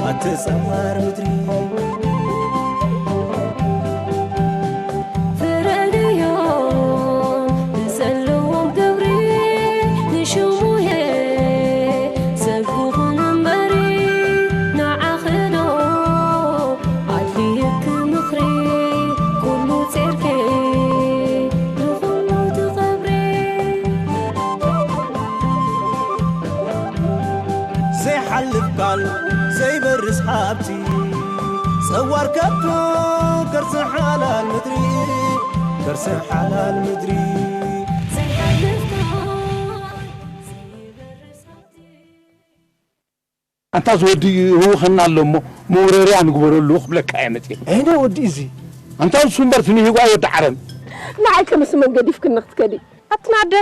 ኣቲ ጸዋር ምድሪ ፍረድዮ ንዘለዎም ግብሪ ንሽሙየ ሰብ ክኹን እምበሪ ንዓኽዶ ኣድልየኪ ምኽሪ ኩሉ ጼርኪ ንኹሉ ትኸብሪ። ዘይሓልፍ ቃል ዘይበርስ ሃብቲ ጸዋር ከብቶ ከርሲ ሓላል ምድሪ ከርሲ ሓላል ምድሪ። ዘይሓልፍ ቃል ዘይበርስ ሃብቲ። ኣንታ ዝወዲ ይህውኸና ኣሎ እሞ መውረርያ ንግበረሉ ክብለካ እየ መፅየ። እኔ ወዲ እዚ ኣንታ ንሱ እምበር ትንሂጓ ወዲ ዓረም። ንዓይ ከመስ መን ገዲፍክኒ ክትከዲ? ኣትና ኣደ፣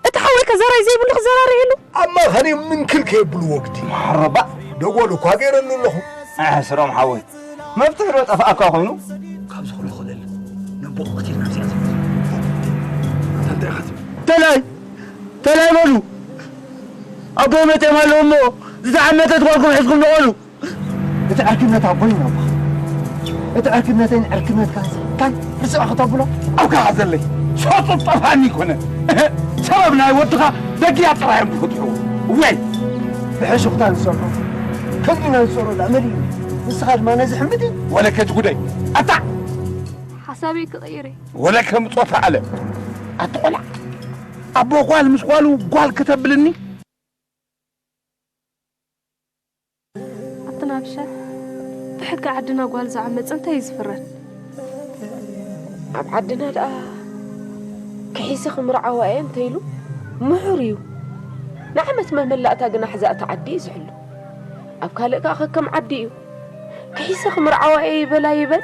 እቲ ሓወይ ከዘራይ ዘይብሉ ክዘራረየሉ። ኣብ ማእኸለይ ምንክል ከየብልዎ ግዲ። ማረባ። ደጎል እኳ ገይረሉ ኣለኹ። ኣሕ፣ ስሮም ሓወይ፣ መፍትሒ ዶ ጠፍኣካ ኮይኑ? ካብዚ ኩሉ ክእለል፣ ነቦ ቅቲል ናብዚኣ ትብል። ኣታ እንታይ ኢኻ ትብል? ተላይ! ተላይ በሉ! ኣቦይ መጤም ኣለዉ እሞ፣ ዝተዓመተት ጓልኩም ሒዝኩም ንቐሉ። እቲ ዕርክነት ኣቦይ ነባ። እቲ ዕርክነተይን ዕርክነትካን እንታይ ርስዕ ክተብሎ? ኣብ ከኣ ዘለይ ሸጡ ጠፋኒ ይኮነ። ሰበብ ናይ ወድኻ ደጊያ ጥራይ እዮም ዝፈትሑ። ወይ ብሕሹኽታ ንሰርሖ። ከምዚ ናይ ዝሰርሖ ደኣ መሊኡ። ንስኻ ድማ ነዚ ሕምቲ። ወለከ እቲ ጉዳይ። ኣታ! ሓሳበይ ክቕይር እየ። ወለከ ምጾታ ኣለ። ኣቲ ቆልዓ። ኣቦ ጓል ምስ ጓሉ ጓል ክተብልኒ? ኣቲ ናብሻ፣ ብሕጊ ዓድና ጓል ዝዓመጸ እንታይ እዩ ዝፍረድ? ኣብ ዓድና ደኣ ክሒሰ ክምርዓዋ እየ እንተኢሉ ምሑር እዩ። ንዓመት መመላእታ ግና ሕዛእቲ ዓዲ እዩ ዝሕሉ። ኣብ ካልእ ከኣ ከከም ዓዲ እዩ። ክሒሰ ክምርዓዋ እየ ይበላ ይበል።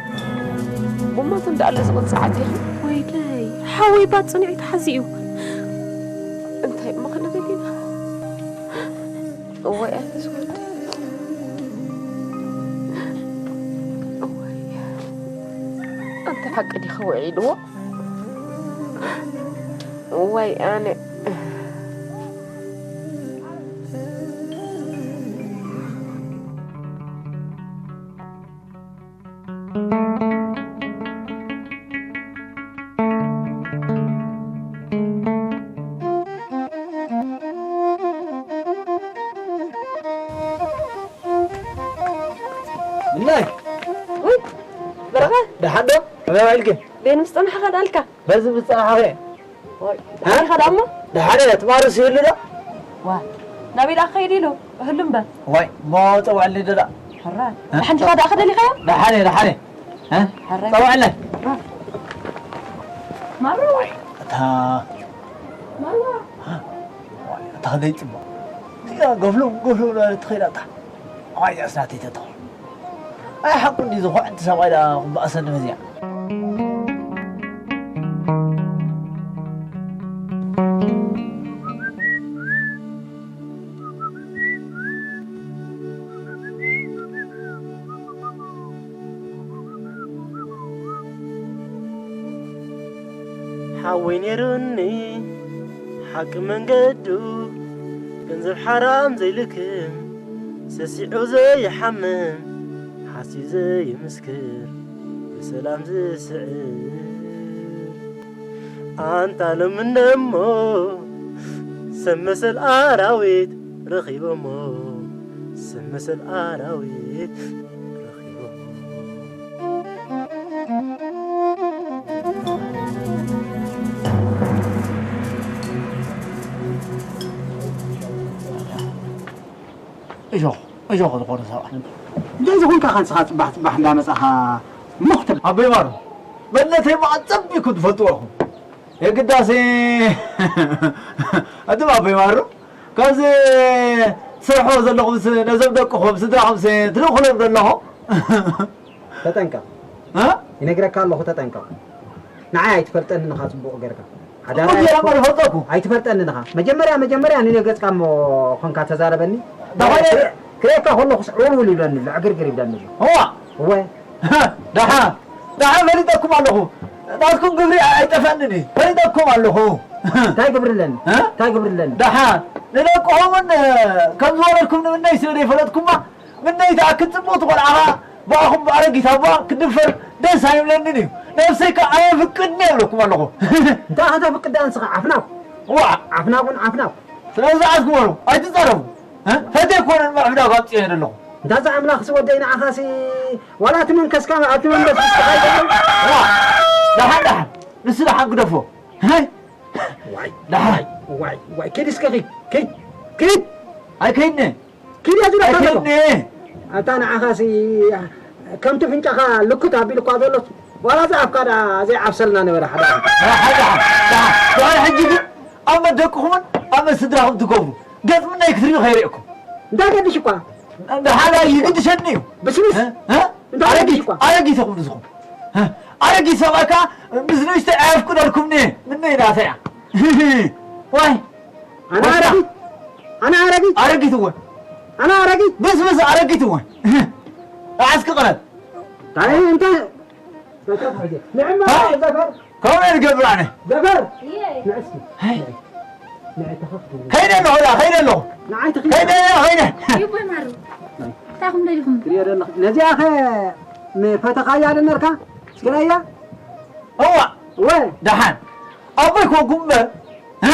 ብሞት እንዳኣለ ዝቕጽዕ ዓዲ እዩ። ወይለይ፣ ሓወይ ባት ጽኒዑ ተሓዚኡ። እንታይ እሞ ክንብል ኢና? እዋይ ኣነ ዝወዲ። እዋይ። ኣንተ ሓቂ ዲኺ ውዒልዎ? እዋይ ኣነ። ምናይ ውይ፣ በረኸ፣ ደሓን ዶ? ከመይ ውዒልኪ? ቤን ምስ ጸናሕኻ ደኣልካ? በዚ ምስ ጸናሕኻ። ዋይ፣ እ? ደሓን ኢኻ ደኣ እሞ? ደሓን እየ፣ ትማርስ ይህሉ ዶ? ዋ፣ ናበይ ደኣ ክኸይድ ኢሉ? እህሉ እምበር። ዋይ፣ እሞ ጸውዐለይ ዶ ደኣ? ሕራይ። እ? ደሓን ዲኻ ደኣ ከደሊኻዮ? ደሓን እየ፣ ደሓን እየ። እ? ሕራይ። ጸውዐለይ። እ። ማሩ። ዋይ፣ እታ ማሩ። እ? ዋይ፣ እታ ክንደይ ጽቡቕ። እዚኣ ገፍሎም፣ ገፍሎም እናበለት ትኸይድ ኣታ። ኣዋይ፣ እዚኣስ ናተይ ተትኾን። ኣይ፣ ሓቁ እንድዩ፣ እዚ ኹዕንቲ ሰብኣይ ደኣ ክበኣሰኒ በዚኣ። ሓወይ ነይሩኒ ሓቂ መንገዱ፣ ገንዘብ ሓራም ዘይልክም፣ ሰሲዑ ዘይሓምም፣ ሓስዩ ዘይምስክር፣ ብሰላም ዝስዕር። ኣንታ ሎሚ እንደሞ ሰብ መሰል ኣራዊት ረኺቦሞ፣ ሰብ መሰል ኣራዊት ረኺቦሞ። እሾኽ፣ እሾኽ ዝኾነ ሰብኣይ። እንታይ ዝኾንካ ኸ ንስኻ ጽባሕ ጽባሕ እንዳመጻኻ ሞኽ ትብል? ኣቦይ ማሩ፣ መንነተይ እሞ ኣጸቢቕኩም ትፈልጥዎ ኢኹም። የግዳሲ፣ ኣቱም ኣቦይ ማሩ፣ ካብዚ ትሰርሕዎ ዘለኹምስ ነዞም ደቅኹም፣ ስድራኹምስ ትልእኹሎም ዶ ኣለኹም? ተጠንቀቕ። እ? ይነግረካ ኣለኹ፣ ተጠንቀቕ። ንዓይ ኣይትፈልጠንን ኢኻ ጽቡቕ ጌርካ። ሓዳራይ ጽቡቕ ጌረ እኮ እሞ ዝፈልጠኩ። ኣይትፈልጠንን ኢኻ። መጀመርያ፣ መጀመርያ ንኔ ገጽካ እሞ ኾንካ ተዛረበኒ። ደኾነ ክርእየካ ከለኹስ ዕውልውል ይብለኒ ኣሎ፣ ዕግርግር ይብለኒ ኣሎ። እዋ። እወ። ደሓ፣ ደሓ ፈሊጠኩም ኣለኹ። ናትኩም ግብሪ ኣይጠፍኣንን እዩ። ፈሊጠኩም ኣለኹ። እንታይ ግብሪ ኣለኒ? እ? እንታይ ግብሪ ኣለኒ? ደሓ። ንደቅኹምን ከም ዝወለድኩም ንምነይ ስለ ዘይፈለጥኩማ፣ ምነይ ትኣክል ጽብቕቲ ቆልዓ ኸኣ ብኣኹም ብኣረጊት ኣቦኣ ክድፈር ደስ ኣይብለንን እዩ። ነብሰይ ከኣ ኣየፍቅድን እየ እብለኩም ኣለኹ። እንታይ ከተፍቅድ ደኣ ንስኻ ዓፍናው? ዋዕ! ዓፍናው እውን ዓፍናው። ስለዚ ኣትግበሩ፣ ኣይትዛረቡ። እ? ፈትየ እኮ ነንባዕ ዕዳጋ ኣውጺኤ ዘለኹ። እንታ እዛ ኣምላኽሲ ወደይ ንዓኻሲ ዋላ እቲ መንከስካ ኣብቲ መንፈስ ምስ ተኻይደ። ዋዕ! ደሓን ደሓን፣ ንሱ ደሓን ግደፎ። ሀይ! ዋይ፣ ደሓን። ዋይ፣ ዋይ፣ ዋይ፣ ኪድ እስከ ኪድ፣ ኪድ፣ ኪድ። ኣይከይድን። ኪድ እየ ዝብለካ ዘለኹ። ኣይከይድን። ኣታ ንዓኻሲ ከምቲ ፍንጫኻ ልኩት ኣቢሉ እኳ ዘሎስ ዋላ እዚ ኣፍካ ደኣ ዘይዓብሰልና ነበረ ሓደ። ደሓን፣ ደሓን፣ ደሓን። ደሓን ሕጂ ግን ኣብ መደቅኹምን ኣብ መስድራኹም ትገብሩ። ገጽ ምናይ ክትርእዩ ከይርእየኩም። እንታይ ገድሽ እኳ? ደሓን ይግድሸኒ እዩ። ብስምስ? እ? እ? እንታይ ኣረጊት፣ ገድሽ እኳ? ኣረጊት ኢኹም ንስኹም። እ? ኣረጊት ሰብኣይ ከኣ ምስ ንእሽተይ ኣየፍቅደልኩምን እየ። ምነይ ናተይ እያ። ዋይ። ኣነ ወዳ። ኣረጊት? ኣነ ኣረጊት? ኣረጊት እወ። ኣነ ኣረጊት? ብስብስ ኣረጊት እወ። ኣስኪ ቅረብ። እንታይ እንተ ንዕማ ሃይ። ዘፈር። ከምኡ እየ ዝገብር ኣነ። ዘፈር። እየ። ንዕስኪ። ሃይ። ንዕተኻ ክትብል። ከይደ ኣለኹ፣ ላ፣ ከይደ ኣለኹ። ንዓይ ተኽኢልካ። ከይደ፣ ከይደ። ይቦይ ማሩ። እንታይ ኢኹም ደሊኹም? ትሪኦ ዘለኻ። ነዚኣ ኸ ምፈተኻያ ዶ ነርካ? እስኪ ርኣያ። እዋ። ወ። ደሓን። ኣቦይ ኮንኩም እምበር፣ እ?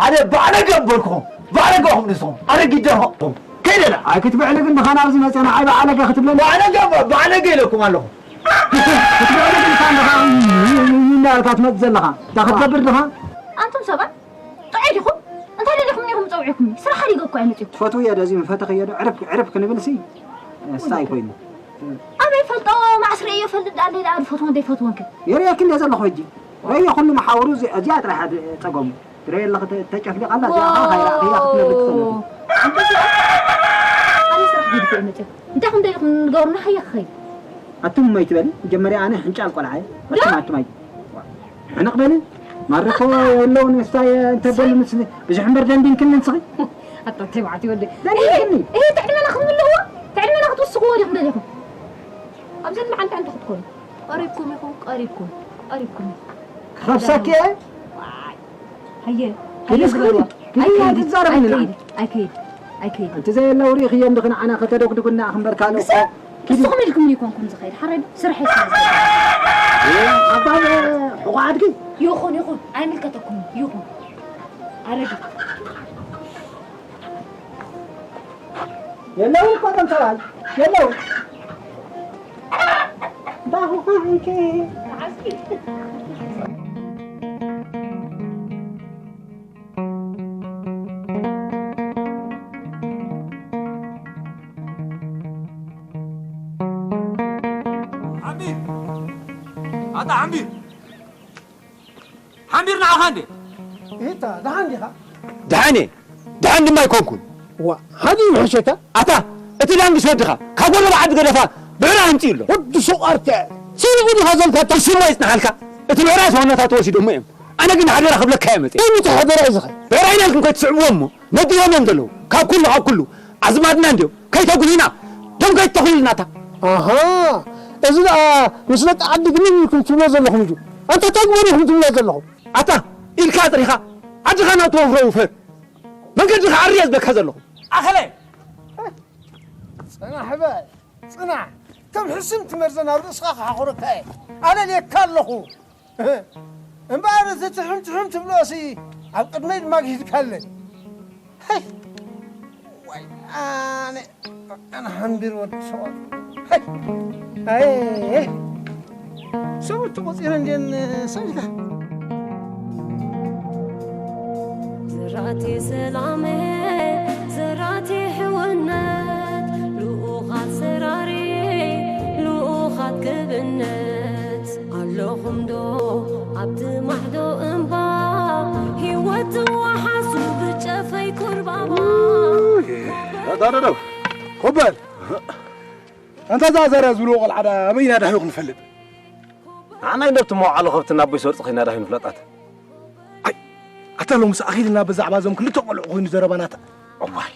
ሓደ ባዕለገ እምበልኩኹም። ባዕለገኹም ንስኹም። ኣረጊት ደርሆ። ከይደላ። ኣይ ክትብዕልግ እንድኻ ናብዚ መፅአ ንዓይ ባዕለገ ክትብለኒ? ባዕለገ፣ ባዕለገ ኢለኩም ኣለኹ። ክትብዕልግ እንድኻ እንድኻ እናበልካ ትመፅእ ዘለኻ። እንታይ ክትገብር ድኻ? ኣንቱም ሰባት፣ ጥዑይ ዲኹም? እንታይ ደሊኹም ኢኹም ጸውዒኹም? ስራሕ ሓዲገ እኮ እየ መጺኹ። ትፈትውዮ ዶ እዚ ምፈተኽዮ ዶ? ዕርፍ፣ ዕርፍ ክንብል ሲ፣ እሳይ ኮይኑ። ኣበይ ፈልጦ ማዕስ ርእዮ ፈልጥ ደኣ ኣለይ ደኣ ዝፈትዎን ዘይፈትዎን ከ? የርእየኪ እንደ ዘለኹ ሕጂ። ረእዮ ኩሉ መሓውሩ እዚ፣ እዚኣ ጥራሕ ድ-፣ ጸገሙ። ትርእየ ኣለኺ ተ-፣ ተጨፍሊቓ ኣላ፣ እዚኣ ኸኣ ከይረኣ-፣ ከይረኣ ክትነብር ትኽእል ኢኺ። ኣንተ እዚኣ፣ ኣነ ስራሕ ገዲፈ እየ መጺኹ። እንታይ ከም ደሊኹም ንገሩና፣ ሃየ ክኸይድ። ኣቱም እሞ ኣይትበሊ፣ መጀመርያ ኣነ ሕንጫል ቆልዓ እየ። ኣቱም፣ ኣቱም ኣይ-፣ ሕንቕ በሊ። ማረኮ የለውን፣ ንስታይ እንተ በሊ፣ ምስ ብዙሕ እምበር ደንዲንክኒ ንስኺ። ኣታ ተባዕትዮ ወደይ። ደንዲንክኒ። ይሄ ትዕድመና ክትምልእዎ፣ ትዕድመና ክትውስኽዎ ዲኹም ደሊኹም? ኣብዚ መዓልቲ ኣንታ ክትኮኑ። ቀሪብኩም ኢኹም፣ ቀሪብኩም፣ ቀሪብኩም። ክኸብሰኪ እየ። ዋይ። ሃየ፣ ኪዲ ሃየ እስኪ ግበርዋ። ኪዲ፣ ኣይከይድ፣ ኣይትዛረብኒ ንዓይ። ኣይከይድ፣ ኣይከይድ፣ ኣይከይድ። ኣንቲ ዘየለ ውሪ ኽየም ድኽን ዓና ከተደጉድጉና ኣኽምበር ካልእ ግሰ፣ እኮ። ኪዲ። ንስኹም ኢልኩም ይኮንኩም ዝኸይድ፣ ሓረይ ስራሕ ይስራሕ። እየ፣ ኣባ ሕቆ ዓድኪ። ይኹን፣ ይኹን፣ ኣይምልከተኩምን፣ ይኹን። ኣረጊት። የለውን እኮ እቶም ሰብኣይ፣ የለውን። ዳኹ ኸዓ እንኪ። ሓምቢር! ኣታ ሓምቢር! ሓምቢር ንዓኻ እንዴ? እታ፣ ደሓን ዲኻ? ደሓን እየ። ደሓን ድማ ኣይኮንኩን። ዋ፣ ሃዲ ምሕሸታ? ኣታ፣ እቲ ዳንግሽ ወድኻ፣ ካብ ጎደሎ ዓዲ ገደፋ ብዕራይ ኣምጺኡ ኣሎ። ወዲ ሱቕ ኣርትዐ። ስሪቑ ዲኻ ዘምታታ? ስሙ ኣይጽንሓልካ። እቲ ብዕራይ ሰውነታ ተወሲዶሞ እዮም። ኣነ ግን ሓደራ ክብለካ እየ መጺአ። እንታይ ሓደራ እዩ ዝኸ? ብዕራይ ናልኩም ከይትስዕብዎም እሞ፣ ነዲኦም እዮም ዘለዉ። ካብ ኩሉ፣ ካብ ኩሉ። ኣዝማድና እንድዮም። ከይተጉሂና፣ ደም ከይትተኹሉልና እታ። ኣሃ፣ እዚ ደኣ ምስ ደቂ ዓዲ ግንን ኢልኩም ትብሎ ዘለኹም እዩ። ኣንታ እንታይ ግበሩ ኢኹም ትብሎ ዘለኹም? ኣታ፣ ኢድካ ኣጥሪኻ፣ ዓድኻ ናብ ተወፍሮ ውፈር። መንገድኻ ኣርያ ዝብለካ ዘለኹ። ኣኸለ! ጽናሕ በል፣ ጽናሕ። ከም ሕስም ትመርዘን ኣብ ርእስኻ ክሓኹረካ እየ። ኣለልየካ ኣለኹ። እምበኣር እቲ ትሕም ትሕም ትብሎሲ ኣብ ቅድመይ ድማ ግሂድካለይ። ሃይ! ዋይ፣ ኣነ፣ ኣነ ሓምቢር ወዲ ሰብኣይ። ሃይ! ኣየ! ሰብኡት ተቖጺረ እንድየን ሰሚዕካ። ዝራእቲ ሰላም፣ ዝራእቲ ሕውነት፣ ልኡኻት ሰራሪ፣ ልኡኻት ክብነት፣ ኣለኹም ዶ ኣብቲ ማዕዶ እምባ፣ ህይወት ትወሓሱ ብጨፈይ ኩርባባ። ዳዳዳው፣ ኮበል! ኣንታ እዛ ዘርያ ዝብልዎ ቆልዓ ደኣ ኣበይ ኢና ደሃዩ ክንፈልጥ? ንዓና ኢሎም እቲ መውዓሊ ከብቲ ናብ ኣቦይ ሰርጹ ከይና ደሃዩ ንፍለጣት። ኣይ፣ ኣታ ሎምስ ኣኺልና ብዛዕባ እዞም ክልተ ቆልዑ ኮይኑ ዘረባናታ። እዋይ፣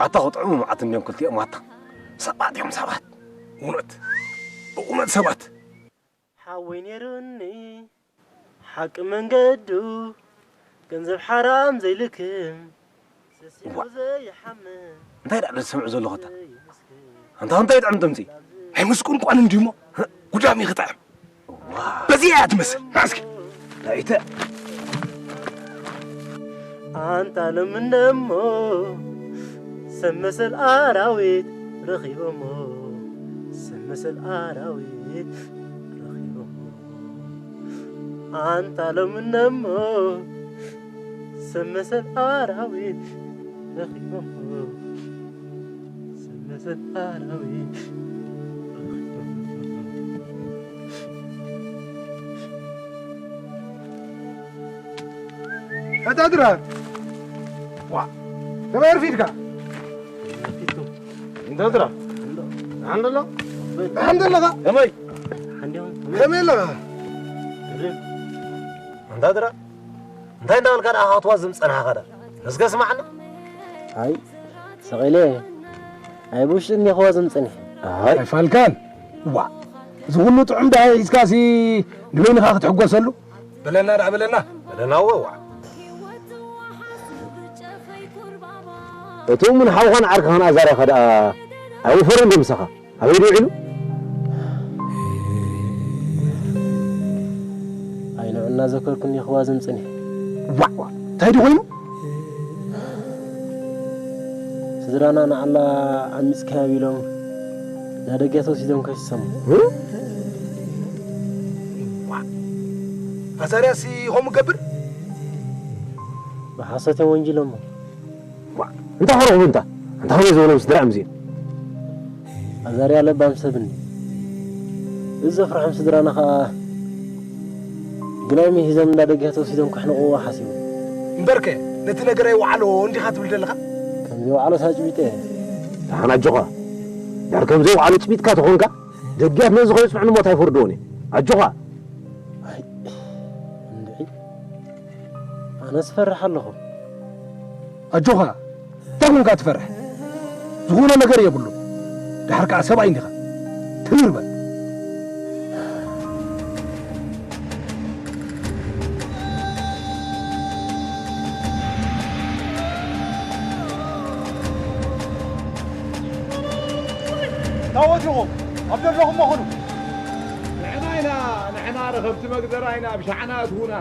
ኣታ ክጥዕሙ መዓት እንድዮም ክልቲኦም ኣታ። ሰባት እዮም ሰባት። እውነት፣ እውነት ሰባት። ሓወይ ነይሩኒ ሓቂ መንገዱ፣ ገንዘብ ሓራም ዘይልክም፣ እዋ፣ እንታይ ደኣ ዝሰምዑ ዘለኹ እታ? ኣንታ እንታይ ጥዕም ተምጽእ? ኣይምስቁን ቋን እንዲሞ ጉዳም ይኽጥዕም። በዚ እያ ትመስል። ናስኪ ናይተ ኣንታ ሎምነሞ ሰብ መሰል ኣራዊት ረኺቦሞ፣ ሰብ መሰል ኣራዊት ረኺቦሞ። ኣንታ ሎምነሞ ሰብ መሰል ኣራዊት ረኺቦሞ፣ ሰብ መሰል ኣራዊት ረኺቦሞ። ኣታ ድራር፣ ዋ፣ ከመይ ኣርፊድካ? ኣርፊድኩም። እንተ ድራር፣ ደሓን ደሎ? ደሓን ደለኻ? ከመይ? ሓንዲኹም? ከመይ ኣለኻ? ድሪር። እንተ ድራር፣ እንታይ እንዳበልካ ደኣ ክትዋዝም ዝጸናሕኻ ደኣ? እስከ ስማዕና። ኣይ፣ ሰቒለ። ኣይ፣ ብውሽጢ እኒኦ ክዋዝም ጸኒሐ። ኣይ። ኣይፋልካን? ዋ፣ እዚ ኩሉ ጥዑም ደሃይ ሒዝካሲ ንበይንኻ ክትሕጎሰሉ? በለና ደኣ፣ በለና። በለና፣ እወ፣ ዋ። እቲ እሙን ሓውኻን ዓርክኻን ኣዛርያኻ ደኣ ኣይወፈረን ድዩ ምሳኻ? ኣበይ ድዩ ውዒሉ? ኣይ፣ ንዑ እናዘከርኩኒ ክዋዝም ጽኒሐ። ዋዕ፣ ዋዕ፣ እንታይ ድዩ ኮይኑ? ስድራና ንዓላ ዓሚጽካያ ቢሎም ናደገ ተወሲዶም ከሲሶም። እ? ዋዕ፣ ኣዛርያሲ ከምኡ ገብር? ብሓሶት እዮም ወንጂሎሞ። ዋ፣ እንታይ ኾነ እምንታ? እንታይ ኾነ ዝበሎም ስድራ እዮም እዚኦም? ኣዛርያ ለባም ሰብ እንዲ። እዚ ዘፍርሖም ስድራና ኸኣ ግናይ ምሂዞም እንዳ ደገ ተወሲዶም ከሕንቕዎ ሓሲቦም። እምበርከ፣ ነቲ ነገር ኣይወዓሎ እንዲኻ ትብል ዘለኻ? ከም ዘይወዓሎ ሳጭቢጠ። ደሓን ኣጆኻ። ድሕር ከም ዘይወዓሎ ጭቢጥካ ተኾንካ፣ ደጊያት ነዚ ከየጽንዑ ንሞት ኣይፈርድዎን እየ። ኣጆኻ። ኣይ፣ እንድዒ። ኣነስ እፈርሕ ኣለኹ። ኣጆኻ፣ እንታይ ኮንካ ትፈርሕ? ዝኾነ ነገር የብሉን። ደሓር ከኣ ሰብኣይ እንዲኻ። ትምር በል። ታወት ኢኹም፣ ኣብ ዘለኹሞ ኹኑ። ንሕና ኢና፣ ንሕና ረኸብቲ መግደራ ኢና፣ ብሻዕና እትዉና።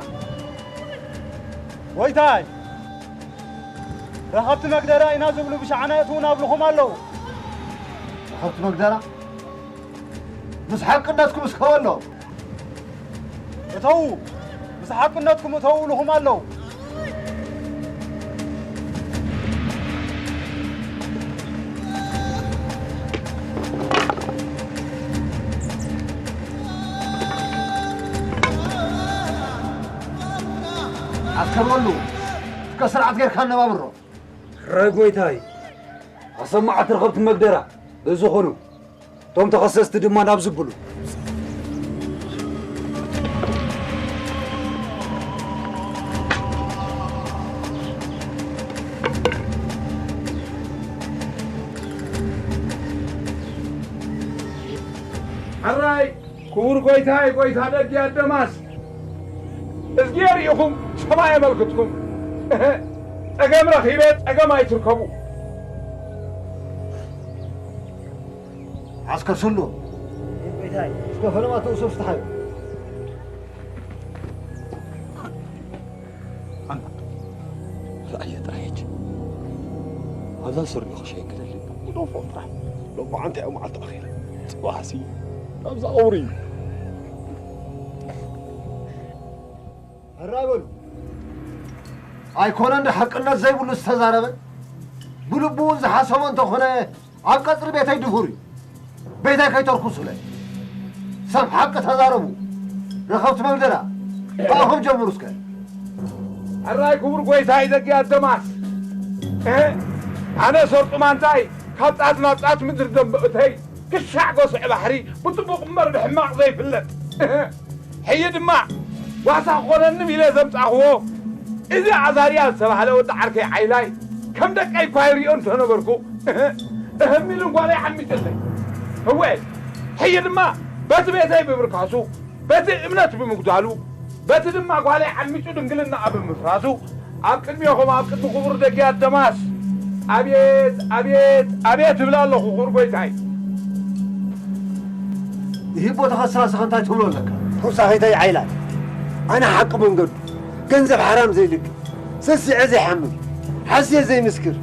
ጎይታይ፣ ረኸብቲ መግደራ ኢና ዝብሉ ብሻዕና የእትዉና ኣብልኹም ኣለዉ። ረኸብቲ መግደራ? ምስ ሓቅነትኩም እስከ በሎ። እተዉ፣ ምስ ሓቅነትኩም እተዉ ኢልኹም ኣለዉ። ኣስከር በሉ፣ እስከ ስርዓት ጌርካ ኣነባብሮ። ሕራይ ጎይታይ፣ ኣሰማዓት ረኸብቲ መግደራ በዚ ኾኑ፣ እቶም ተኸሰስቲ ድማ ናብ ዝብሉ። ሕራይ ክቡር ጎይታይ፣ ጎይታ ደጊ ኣደማስ፣ እዝጊ የርኢኹም፣ ሰማይ የመልክትኩም። እህ፣ ጸገም ረኺበ፣ ጸገም ኣይትርከቡ። ዓስከር ስሉ፣ ጎይታይ። እስከ ፈለማ ተውሶ ፍትሓዮ። ኣንታ፣ ርኣየ ጥራይ ሕጂ። ኣብዛ ስርሑ ክሸይን ክደሊ። ሎፎ ጥራሕ። ሎፎ ዓንተ ያው መዓልቲ ኣኺረ። ጽባሕሲ ናብዛ ቀብሪ እዩ። ሕራይ በሉ። ኣይኮነን ዶ ሓቅነት ዘይብሉ ዝተዛረበ? ብልቡ እውን ዝሓሰቦ እንተኾነ ኣብ ቀጽሪ ቤተይ ድፉር እዩ። ቤተይ ከይተርኩሱለይ። ሰብ ሓቂ ተዛረቡ። ረኸብቲ መግደላ፣ ብኣኹም ጀምሩ እስከ። ሕራይ ክቡር ጎይታይ ደጊ ኣደማስ። እህ፣ ኣነ ሰርጡማ እንታይ ካብ ጻት ናብ ጻት ምድሪ ደንበእተይ ክሻዕ ጎስዕ ባሕሪ ብጽቡቕ እምበር ብሕማቕ ዘይፍለጥ። እህ፣ ሕጂ ድማ ዋሳ ክኾነኒ ኢለ ዘምጻእኽዎ እዚ ኣዛርያ ዝተባህለ ወዲ ዓርከይ ዓይላይ ከም ደቀይ እኳ ይሪኦ እንተነበርኩ፣ እህ፣ እህም ኢሉ ጓለይ ዓሚጡለይ። እወ፣ ሕጂ ድማ በቲ ቤተይ ብምርካሱ፣ በቲ እምነት ብምጉዳሉ፣ በቲ ድማ ጓለይ ዓሚጡ ድንግልናኣ ብምፍራሱ፣ ኣብ ቅድሜኹም፣ ኣብ ቅድሚ ክቡር ደጊ ኣደማስ፣ ኣቤት ኣቤት ኣቤት እብል ኣለኹ ክቡር ጎይታይ። ይህ ቦታ ኸሳሰኸ እንታይ ትብሎ ኣለካ? ተውሳኺተይ ዓይላት ኣነ ሓቂ መንገዱ ገንዘብ ሓራም ዘይልክ ሰሲዐ ዘይሓምም ሓስየ ዘይምስክር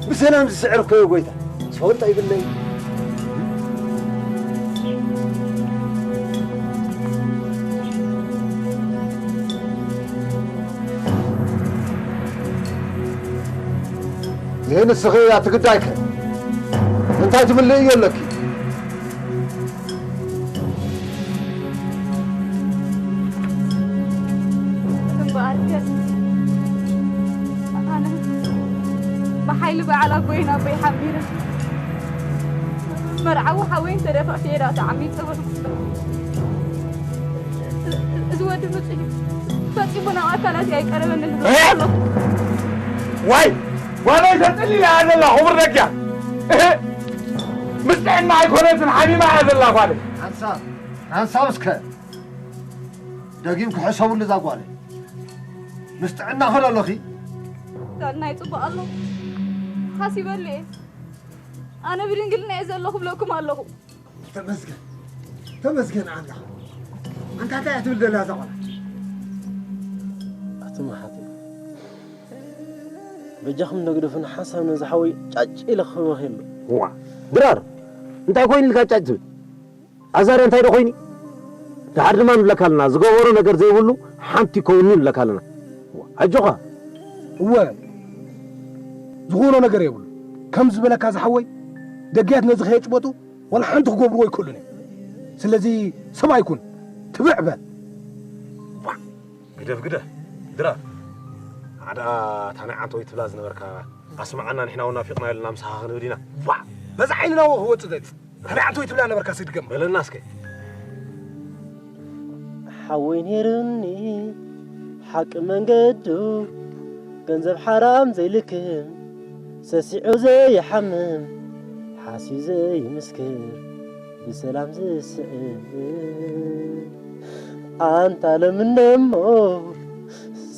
ብሰላም ዝስዕር ኮዮ ጎይታ። ሰወልጣ ይብለይ። ይህ ንስኺ እያ ትግዳይከ እንታይ ትምልእዮ ኣለኪ? እምበኣርከ ኣነ ብሓይሊ በዓል ኣቦይን ኣቦይ ሓቢረ መርዓዊ ሓወይን ተደፋፊኤ ዳ ተዓሚፀ በልኩ። እዚ ወዲ ምፁ እዩ ፈፂሙ ናብ ኣካላት ኣይቀረበኒ ዝብሎ ኣለኹ። ዋይ ጓለይ ተፅሊላ እያ ዘላ ክቡር ደጊያ። ምስ ጥዕና ኣይኮነትን ሓሚማ እያ ዘላ ጓለይ። ሓንሳብ ሓንሳብ እስከ ደጊም ክሕሰብሉ እዛ ጓለይ። ምስ ጥዕናኺ ዶ ኣለኺ? ዳናይ ፅቡቕ ኣለኹ ሓሲበሉ እየ። ኣነ ብድንግልና እየ ዘለኹ ብለኩም ኣለኹ። ተመስገን ተመስገን ኣምላኽ። ኣንታ እንታይ እያ ትብል ዘላ እዛ ጓል? ኣቲ መሓቲ በጃኹም ነግደፉን ሓንሳብ ነዚ ሓወይ ጫጭ ኢለ ክህበኺ ኣሎ። እዋ ድራር እንታይ ኮይኑ ኢልካ ጫጭ ትብል? ኣዛርያ እንታይ ዶ ኮይኑ? ደሓር ድማ ንብለካ ኣለና ዝገበሮ ነገር ዘይብሉ ሓንቲ ይከውንኒ ንብለካ ኣለና። ኣጆኻ። እወ ዝኹኖ ነገር የብሉ። ከም ዝበለካ ዝሓወይ ደግያት ነዚ ከየጭበጡ ወላ ሓንቲ ክገብርዎ ኣይክእሉን እዮም። ስለዚ ሰብ ኣይኩን ትብዕ በል። ግደፍ ግደፍ ድራር። ኣዳ እታ ናይ ዓንተወይ ትብላ ዝነበርካ ኣስምዓና ንሕና እውን ናፊቕና ኢልና ምሳኻ ክንብል ኢና። ቧዕ! በዛ ዓይንና ወ ክወጽእ ዘት እታ ናይ ዓንተወይ ትብላ ነበርካ ስድገም። በለና እስከ። ሓወይ ነይሩኒ ሓቂ መንገዱ ገንዘብ ሓራም ዘይልክም ሰሲዑ ዘይሓምም ሓስዩ ዘይምስክር ብሰላም ዝስዕብ ኣንታ ሎሚ እንደሞ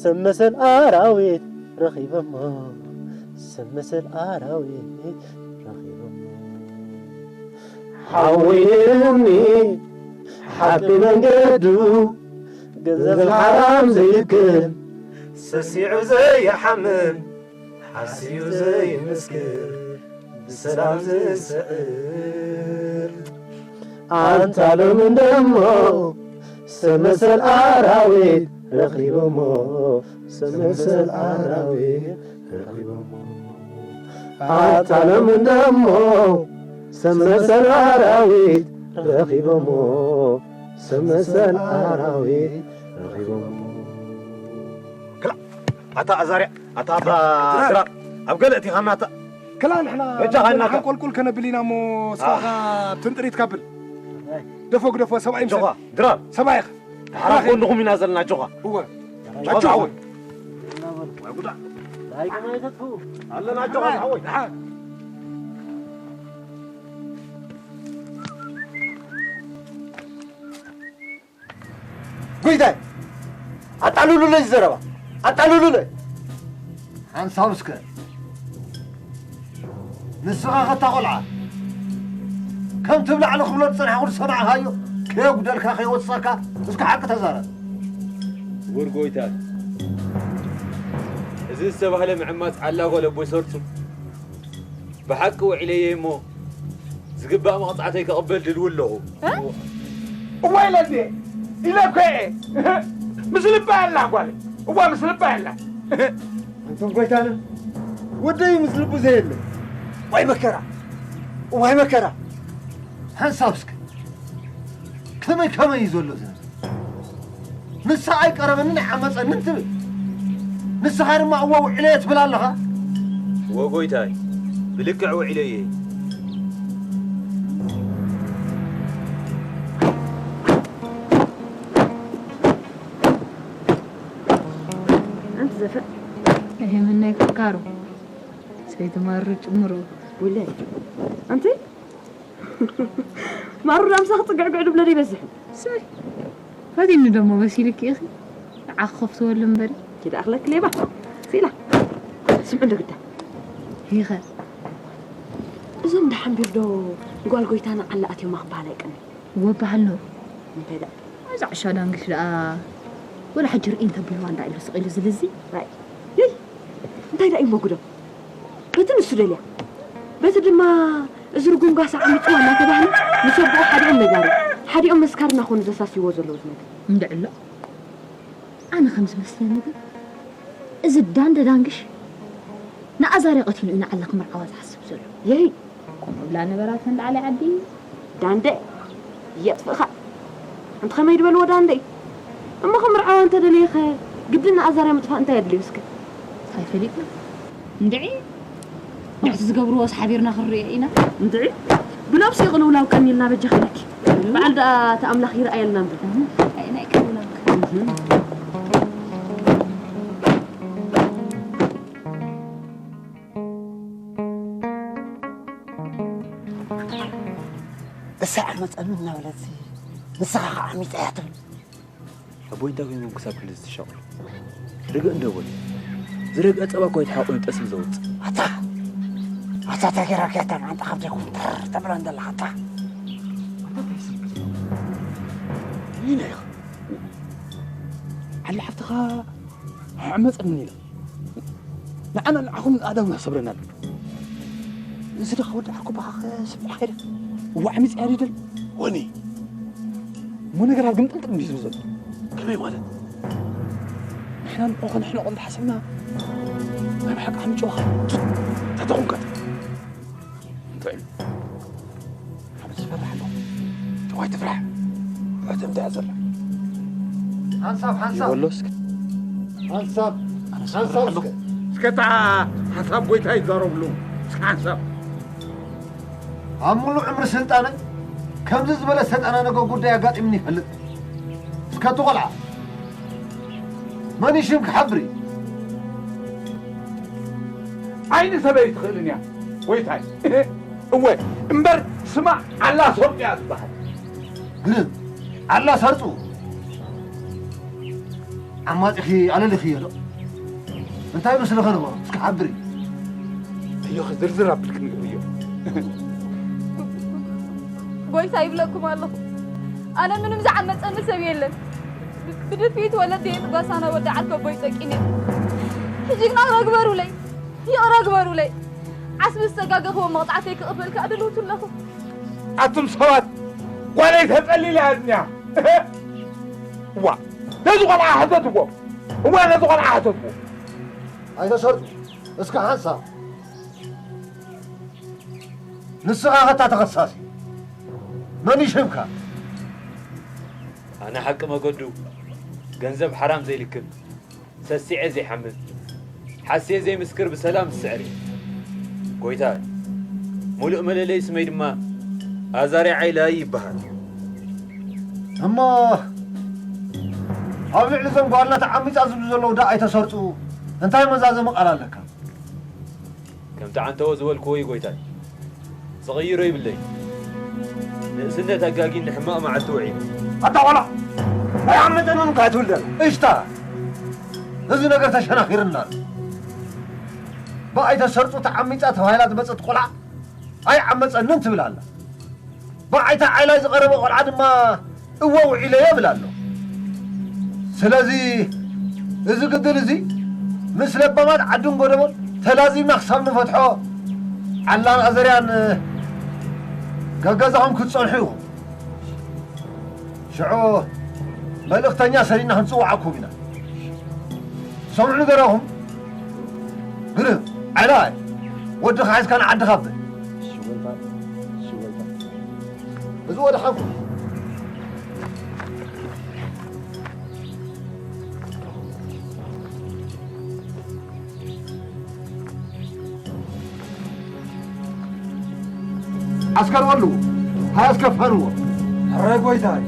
ሰብ መሰል ኣራዊት ረኺቦሞ ሰብ መሰል ኣራዊት ረኺቦሞ ሓወይ ነይሩኒ ሓቂ መንገዱ ገንዘብ ሓራም ዘይልክም ሰሲዑ ዘይሓምም ሓስዩ ዘይምስክር ብሰላም ዝስዕር ኣንታ ሎሚ እንደሞ ሰብ መሰል ኣራዊት ረኺቦሞ ሰብ መሰል ኣራዊት ረኺቦሞ ኣታ ሎሚ እንደሞ ሰብ መሰል ኣራዊት ረኺቦሞ ሰብ መሰል ኣራዊት ረኺቦሞ ክላ ኣታ ኣዛርያ ኣታ ኣባ ድራር ኣብ ገለ እቲኻና ኣታ ክላ ንሕና በጃኻ እናታ። ሓንቆልቁል ከነብል ኢና እሞ ስኻ ኣብትን ጥሪት ካብል ደፎ ግደፎ ሰብኣይ ምሰል ጆኻ ድራር ሰብኣይ ኢኻ ሓራ ጎንኹም ኢና ዘለና ጆኻ እወ ጆኻ ጆኻ ሓወይ ኣለና ጆኻ ሓወይ ደሓን ጎይታይ ኣጣልሉለይ ዘረባ ኣጣልሉለይ ሓንሳብ እስከ ንስኻ ኸታ ቖልዓ ከምቲ ብላዕሊ ክብሎ ዝጸናሕኩ ዝሰማዕኻዮ ከየጉደልካ ከየወሰኽካ እስከ ሓቂ ተዛረብ ክቡር ጎይታይ እዚ ዝተባህለ ምዕማፅ ዓላ ጓል ኣቦይ ሰርፁ ብሓቂ ውዒለየ እሞ ዝግባእ መቕፃዕተይ ከቕበል ድልው ኣለኹ። እዋ ኢለ እንዴ ኢለ እኮ እየ ምስ ልባ ያላ ጓል እዋ ምስ ልባ ያላ ኣንቶም ጎይታና ወደይ ምስ ልቡ ዘየለ ዋይ መከራ ዋይ መከራ ሓንሳብ እስከ ከመይ ከመይ እዩ ዘሎ ዘ ንሳ ኣይቀረበንን ኣይዓመፀንን ትብል ንስኻ ድማ እወ ውዕለየ ትብል ኣለኻ እወ ጎይታይ ብልክዕ ውዒለየ ኣንቲ ዘፈ እሄ ምናይ ክካሩ ሰይቲ ማሩ ጭምሮ ውለ ኣንቲ ማሩ ዳምሳ ክፅግዕግዕ ድብሎ ይበዝሕ ስሚ ፈቲኒ ደሞ በሲልክ ኢኺ ዓኸፍትወሉ እምበሪ ኪዳ ኣኽለክ ሌባ ሲላ ስምዑ ዶ ግዳ ይኸ እዞም ደሓን ቢርዶ ጓል ጎይታና ዓላ ኣትዮማ ክበሃል ኣይቀኒ። እወ በሃሎ። እንታይ ደኣ? እዛ ዕሻ ዳንግሽ ደኣ ወላ ሕጂ ርኢ እንተቢልዋ እንዳ ኢሉ ስቕ ኢሉ ዝልዚ። ራይ። ይይ! እንታይ ደኣ እዩ መጉዶ? በቲ ንሱ ደልያ። በቲ ድማ እዚ ርጉም ጋሳ ዓሚጽዋ እናተባህለ ምስ ኣቦኡ ሓዲኦም ነጋሪ፣ ሓዲኦም መስካሪ እናኾኑ ዘሳስይዎ ዘለዉ ዝነገር። እንድዕሎ። ኣነ ከም ዝመስለኒ ግን እዚ ዳንደ ዳንግሽ ንኣዛርያ ቀቲሉ እዩ ንዓላ ክምርዓዋ ዝሓስብ ዘሎ። የይ! ከምኡ ብላ ነበራ ተንዳዓለ ዓዲ። ዳንደ የጥፍእኻ። ኣንቲ ከመይ ድበልዎ ዳንደ? እሞ ክምርዓዋ እንተደለየኸ ግድን ንኣዛርያ ምጥፋእ እንታይ ኣድልዩ እስከ? እንታይ ፈሊጥና? እንድዒ ንሕቲ ዝገብርዎስ ሓቢርና ክንሪኦ ኢና። እንድዒ ብነብሲ ይቕልውላው ቀኒልና በጃኺ ኢለኪ። በዓል ደኣ እቲ ኣምላኽ ይርኣየልና እምበር። እህ፣ ኣይ ናይ ቅልውላው። እህ። እሳ ዓመፀኒ እናበለት ንስኻ ከዓ ዓሚፀያ ትብል። ኣቦይ እንታይ ኮይኖም ክሳብ ክንድዚ ዝሻቐሉ? ርግእ እንዶ በሉ። ዝረግአ ጸባ እኮ እዩ ተሓቑኑ ጠስሚ ዘውጽእ። ኣታ! ኣታ ተጌራ ከታ መዓንጣ ካብ ዘይኮን ተር ተብላ እንደላ ኣታ! ኣታ እንታይ ስምዒት? ይነ ኢኻ። ዓሊ ሓፍትኻ ዓመጸ ምን ኢለ? ንዓና ንዓኹም ኣእዳውና ሰብረና ኣሎ። እዚ ደኻ ወዲ ዓርኩ በኻ ስብሒ ኸይደ። እዋዕ ምጽ ያሪደል። ወኒ። እሞ ነገር ኣብ ግምጥልጥል እንዲህ ዝብል ዘሎ። ከመይ ማለት? ንሕና ንዕኡ ከነሕንቖ እንተሓሰብና፣ ናይ ብሓቂ ዓሚ ጨዋኻ። ተተኹንከት። እንታይ? ኣነ ዝፈርሕ ኣለኹ። ተዋይ ትፍራሕ። እቲ እንታይ ዘሎ? ሓንሳብ፣ ሓንሳብ። ይበሎ እስከ። ሓንሳብ፣ ኣነ ሓንሳብ ዝፈርሕ ኣለኹ። እስከ። እስከ እታ ሓንሳብ ጎይታ ይዛረብሉ። እስከ ሓንሳብ። ኣብ ምሉእ ዕምሪ ስልጣነይ ከምዚ ዝበለ ዝተጠናነገ ጉዳይ ኣጋጢምኒ ይፈልጥ። እስከ እቲ ቆልዓ መን እዩ ሽም ክሓብር እዩ? ዓይኒ ሰበይ ትኽእልን እያ ጎይታይ። እወ እምበር ስማ ዓላ ሰርጡ እያ ዝበሃል። ግርም ዓላ ሰርጡ ዓማጺኺ ኣለሊኽዮ ዶ? እንታይ ምስልኺ ንበሮ እስኪ ሓብሪ። እዮኺ ዝርዝር ኣብልክ ንግብዮ። ጎይታ ይብለኩም ኣለኹ። ኣነ ምንም ዝዓመፀኒ ሰብ የለን። ብድፍኢት ወለደየን ጓሳና ወዲ ዓርከቦይ ጠቂመ። ሕጂ ግና ይቕረ ግበሩለይ። ይቕረ ግበሩለይ። ዓስቢ ዝፀጋገኽዎ መቕፃዕተይ ክቕበል ከዓ ድልውቱ ኣለኹ። ኣቱም ሰባት ጓለይ ተፀሊላ እያ ዝኒያ። ዋ ነዚ ቆልዓ ሕተትዎ። እዋ ነዚ ቆልዓ ሕተትዎ። ኣይተሰርጡ እስከ ሓንሳብ ንስኻ ኸታ ተኸሳሲ መን ይሽምካ? ኣነ ሓቂ መገዱ ገንዘብ ሓራም ዘይልክም ሰሲዐ ዘይሓምም ሓስየ ዘይምስክር ብሰላም ዝስዕር እየ። ጎይታ ሙሉእ መለለይ ስመይ ድማ ኣዛርያ ዓይላይ ይበሃል። እሞ ኣብ ልዕሊ እዞም ጓልና ተዓሚፃ ዝብሉ ዘለዉ ዳ ኣይተሰርፁ እንታይ መዛዘሚ ቃል ኣለካ? ከምቲ ዓንተዎ ዝበልክዎ እዩ ጎይታይ። ዝቕይሮ ይብለይ። ንእስነት ኣጋጊ ንሕማቕ መዓልቲ ውዒሉ። ኣታ ቆልዓ! ኣይዓመፀንን እንታይ ትብል ደላ? እሽታ! እዚ ነገር ተሸናኺርና ኣሎ። ብኣይተ ሰርፁ ተዓሚፃ ተባሂላ ዝመፀት ቆልዓ ኣይዓመፀንን ትብል ኣላ። ብኣይተ ዓይላይ ዝቐረበ ቆልዓ ድማ እወ ውዒለ ይብል ኣሎ። ስለዚ እዚ ግድል እዚ ምስ ለባማት ዓድን ጎደቦን ተላዚምና ክሳብ ንፈትሖ ዓላን ኣዘርያን ገገዛኹም ክትጸንሑ ኢኹም። ሽዑ መልእኽተኛ ሰዲድና ክንጽውዓኩም ኢና። ሰምዑ ንገረኹም። ግርም፣ ዓይላይ፣ ወድኻ ሒዝካ ንዓድኻ በል። እሺ ጎይታ፣ እሺ ጎይታ። እዚ ወድሓንኩም። ዓስከር በሉ፣ ሃያ ኣስከፋንዎ። ሕረ ጎይታይ።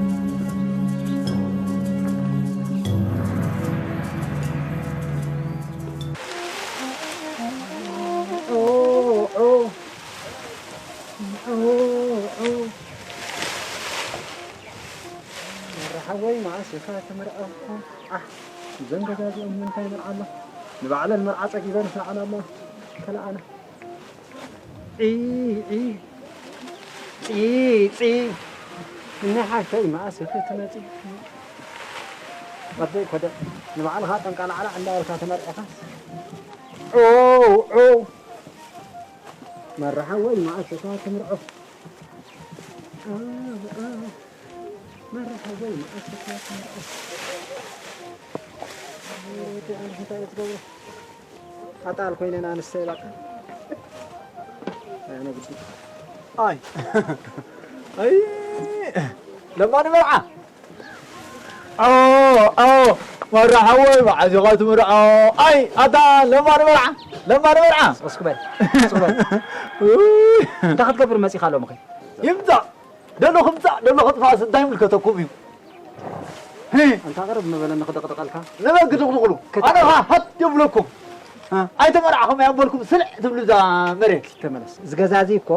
መርሓወይ መዓስ ኢኻ ትምርዓኹ? ዓሕ፣ እዞም ገዛዚኦም ምንታይ መርዓ ኣሎ? ንባዕለን መርዓ ጸጊበን ንዓና እሞ ከለኣና። ዒ፣ ዒ፣ ፂ፣ ፂ። እነ ሓፍተይ መኣስ ኢኺ ትመፂ? ወደይ ኮደ፣ ንባዕልኻ ጠንቃላዕላዕ እንዳበልካ ተመርዒኻስ። ዑ፣ ዑ። መርሓወይ መኣስ ኢኻ ትምርዖ? ዑ፣ ዑ። መርሓወይ መኣስ ኢኻ ትምርዖ? እንታይ እዩ ትገብሮ? ኣጣል ኮይነን ኣንስተይ በቃ። ኣነ ግዲ። ኣይ። ኣይ። ለማኒ መርዓ። ኦ፣ ኦ፣ መርዓ ሓወይ፣ መዓዝ ኢኻ ትምርዖ? ኣይ፣ ኣታ ለማኒ መርዓ፣ ለማኒ መርዓ። እስኪ በል፣ እስኪ በል። ኡይ። እንታይ ክትገብር መፂኻ ሎምኸ? ይምፃእ፣ ደሎ ክምፃእ፣ ደሎ ክጥፋእስ እንታይ ይምልከተኩም እዩ? ሂ። ኣንታ ቅርብ ምበለኒ ክድቕድቐልካ። ንበግ ድቕድቕሉ። ክት- ኣነ ኸዓ ሃት የብለኩም። እ። ኣይተመርዓኹም እያ እምበልኩም ስልዕ ትብሉ እዛ መሬት። ተመለስ። እዚ ገዛ እዚ እኮ፣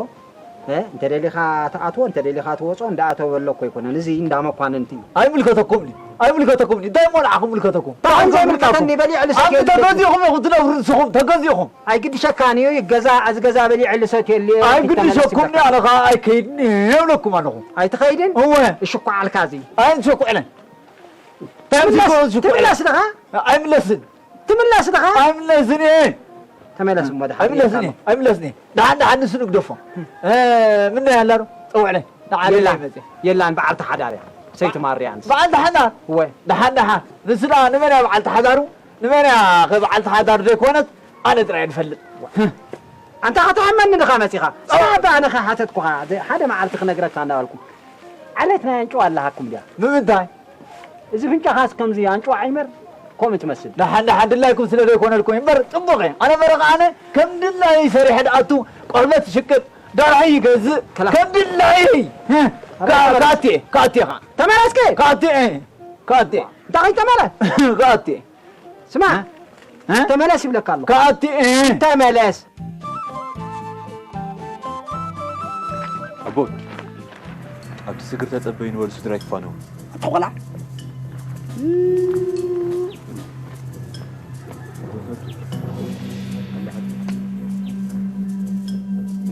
እ፣ እንተ ደሊኻ ትኣትዎ፣ እንተ ደሊኻ ትወፅኦ፣ እንዳኣተወ በሎ እኮ ኣይኮነን። እዚ እንዳ መኳንንቲ እዩ። ኣይምልከተኩም ድዩ? ኣይምልከተኩም ድዩ? እንታይ እሞ ንዓኹም ምልከተኩም? ብኣንተ ንዓኹም ምልከተኒ በሊዕ ልሰት ኣብ የብለኩም። ተገዚእኹም ኢኹም ትነብሩ ንስኹም፣ ተገዚእኹም። ኣይግድሸካን እዩ፣ ገዛ፣ እዚ ገዛ በሊዐ ልሰት የለ፣ ኣይግድሸኩም ይተመለስ ድዩ? ኣነ ኸዓ ኣይከይድን እየ እብለኩም ኣለኹ። ኣይትኸይድን? እወ። እሽኳዓልካ እዚ። ኣይንሸኩዕለን። ትምለስ፣ ትምለስ ድኻ? ኣይምለስን። ትምለስ ድኻ? ኣይምለስን እየ። ተመለስ እሞ ድሓን ኣይምለስን እየ። እየካ። ኣይምለስን እየ። ደሓን ደሓን ንሱ ንግደፎ። እ፣ ምነይ ኣላ ዶ? ጸውዕለይ። ንዓለይ የላን፣ መጽእ። የላን፣ በዓልቲ ሓዳር እያ። ሰይቲ ማርያ ንስ። በዓልቲ ሓዳር? እወ። ደሓን ደሓን። ንሱ ደኣ ንመን እያ በዓልቲ ሓዳሩ? ንመን እያ ኸ በዓልቲ ሓዳር ዘይኮነት? ኣነ ጥራይ እየ ዝፈልጥ። ኣንታ ኸትሕመኒ ድኻ መጺኻ? ኦ። ስማዕ፣ ኣነ ኸ ሓተትኩኻ፣ ሓደ መዓልቲ ክነግረካ እናበልኩ። ዓሌት ናይ ኣንጭዋ ኣለሃኩም ድያ? ንምንታይ? እዚ ፍንጫኻስ ከምዚ ኣንጭዋ ዓይመር ከምኡ ትመስል። ደሓን ደሓን ድላይኩም ስለ ዘይኮነልኩም እምበር ጽቡቕ እየ። ኣነ መረቕ ኣነ ከም ድላየይ ሰሪሐ ድኣቱ ቆርበት ሽቅጥ ደርሒ ይገዝእ ከላ- ከም ድላየይ። ኣረ፣ ካ-፣ ተመለስ። ካቴ፣ ካቴኻ። ተመለስከ? ካቴ፣ ካቴ። እንታይ ከይተመለስ? ካቴ። ስማ፣ እ? ተመለስ ይብለካ ኣሎ። ከኣቲ፣ እ? ተመለስ። ኣቦ፣ ኣብቲ ስግር ተጸበዩ ንበሉ ስድራ ይፋነው። ኣታ ቆልዓ።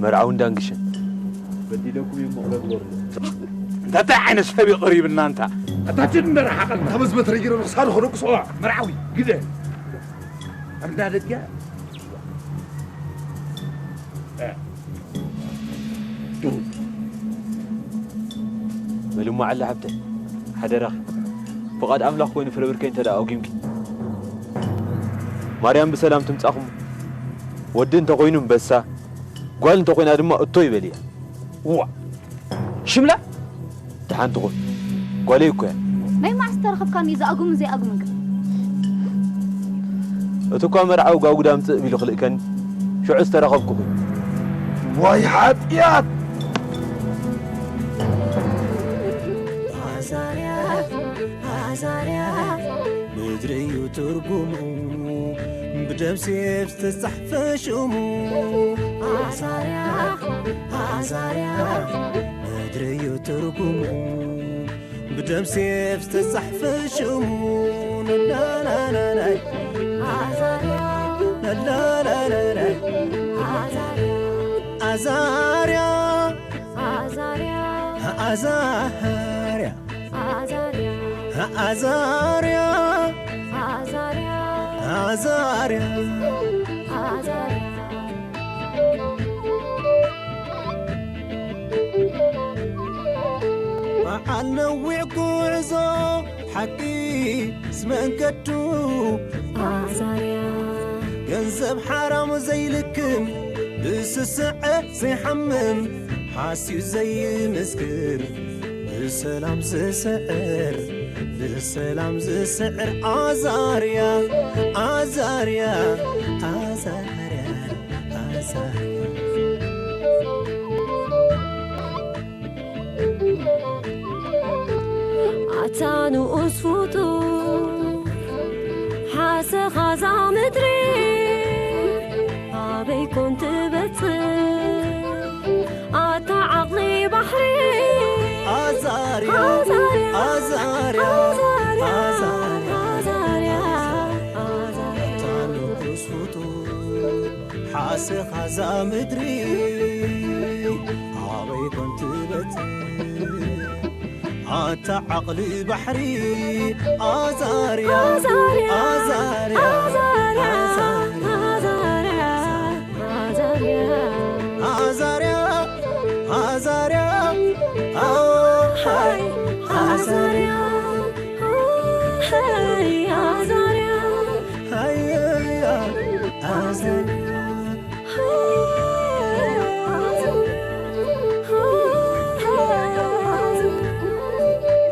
መርዓውን ዳንግሽን። በዲለኩም እዮም መቕረ ግበሩሉ። እንታይ ዓይነት ሰብ እዩ ቀሪብና እንታ? ኣታ ጅን መርሓቐልና። ተበዝበት ረጊሮ ንኽሳዱ ኸደቁ ሰዋ መርዓዊ ግደ። ኣብ እንዳ ደገ። እ። ዱ። በልሞ ዓለ ሓብተ፣ ሓደራኺ። ፍቓድ ኣምላኽ ኮይኑ ፍረ ብርከይ እንተ ደኣ ኣጉምኪ። ማርያም ብሰላም ትምጻኹም። ወዲ እንተ ኾይኑ እምበሳ፣ ጓል እንተ ኾይና ድማ እቶ ይበልያ። እዋ። ሽምላ? ደሓን ትኹን። ጓለይ እኮ እያ። ናይ መዓስ ተረኸብካኒ ዝኣጉምን ዘይኣጉምን ከ? እቲ እኳ መርዓዊ ጋጉዳ ኣምጽእ ቢሉ ክልእከኒ፣ ሽዑ ዝተረኸብኩኺ። ዋይ ሓጢኣት! ኣዛርያ፣ ኣዛርያ፣ ምድሪ እዩ ትርጉሙ፣ ብደም ሴፍ ዝተጻሕፈ ሽሙ። ኣዛርያ፣ ኣዛርያ፣ ምድሪ እዩ ትርጉሙ፣ ብደም ሴፍ ዝተጻሕፈ ሽሙ። ላላላላይ፣ ኣዛርያ፣ ላላላላይ፣ ኣዛርያ፣ ኣዛርያ፣ ኣዛርያ፣ ኣዛርያ፣ ኣዛርያ፣ ኣዛርያ፣ ኣዛርያ፣ ኣዛርያ። በዓል ነዊሕ ጉዕዞ ሓቂ ዝመንገዱ ኣዛርያ። ገንዘብ ሓራም ዘይልክም ብስስዐ ዘይሓምም ሓስዩ ዘይምስክር ብሰላም ዝስዕር ብሰላም ዝስዕር ኣዛርያ ኣዛርያ ኣዛርያ ኣዛርያ። ኣታ ንኡስ ፍጡር ሓሰኻ እዛ ምድሪ ኣበይ ኮን ትበጽሕ ኣታ ዓቕሊ ባሕሪ ኣዛርያ ኣዛርያ ኣዛርያ ኣዛርያ ኣዛርያ ኣዛርያ ኣታ ንኡስ ፍጡር ሓሰኻ እዛ ምድሪ ኣታ ዓቕሊ ባሕሪ ኣዛርያ ኣዛርያ ኣዛርያ ኣዛርያ ኣዛርያ ኣዛርያ ኣዛርያ ኣሃይ ኣዛርያ ኣሃይ ኣዛርያ ሃይ ኣዛርያ